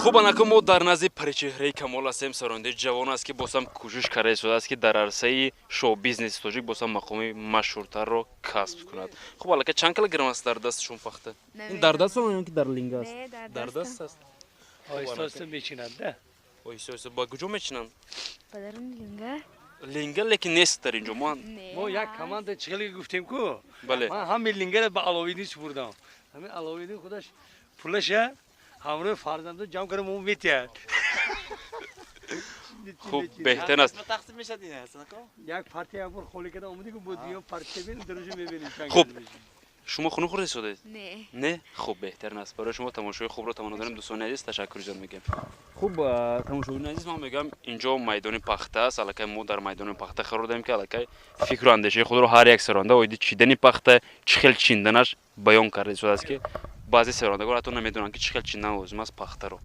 Хуб, анака мо дар назди паричеҳраи Камол ҳастем. Сарояндаи ҷавон аст, ки бозам кӯшиш карда истодааст, ки дар арсаи шоу-бизнеси тоҷик бозам мақоми машҳуртарро касб кунад. Хуб, аллакай чанд килограмм аст дар дастшон пахта? Ин дар даст ё ки дар линга аст? Дар даст аст. Оҳиста оҳиста мечинанд да. Оҳиста оҳиста ба куҷо мечинанд? Ба даруни линга. Линга лекин нест дар инҷо ман. Мо як команда чихеле гуфтем ку. Бале. Ман ҳамин лингара ба Аловиддин супурдам. Ҳамин Аловиддин худаш пулаша ҳамроҳи фарзандо ҷамъ карда мо метиҳад. Хуб, беҳтар аст. Тақсим мешад ин ҳасанако. Як партия як бор холӣ карда омадем ку, бо дуюм партия бинем, даруҷа мебинем чанд Хуб. кило мешад. Шумо хунук хӯрда истодаед? Не. Не, хуб, беҳтарин аст. Барои шумо тамошои хубро таманно дорем, дӯстони азиз, ташаккури зиёд мегӯем. Хуб, тамошобинони азиз, ман мегӯям, инҷо майдони пахта аст. Аллакай мо дар майдони пахта қарор дорем, ки аллакай фикру андешаи худро ҳар як саронда оиди чидани пахта, чӣ хел чинданаш баён карда истодааст, ки баъзе сарондагон ҳатто намедонанд, ки чӣ хел чиндан лозим аст пахтаро.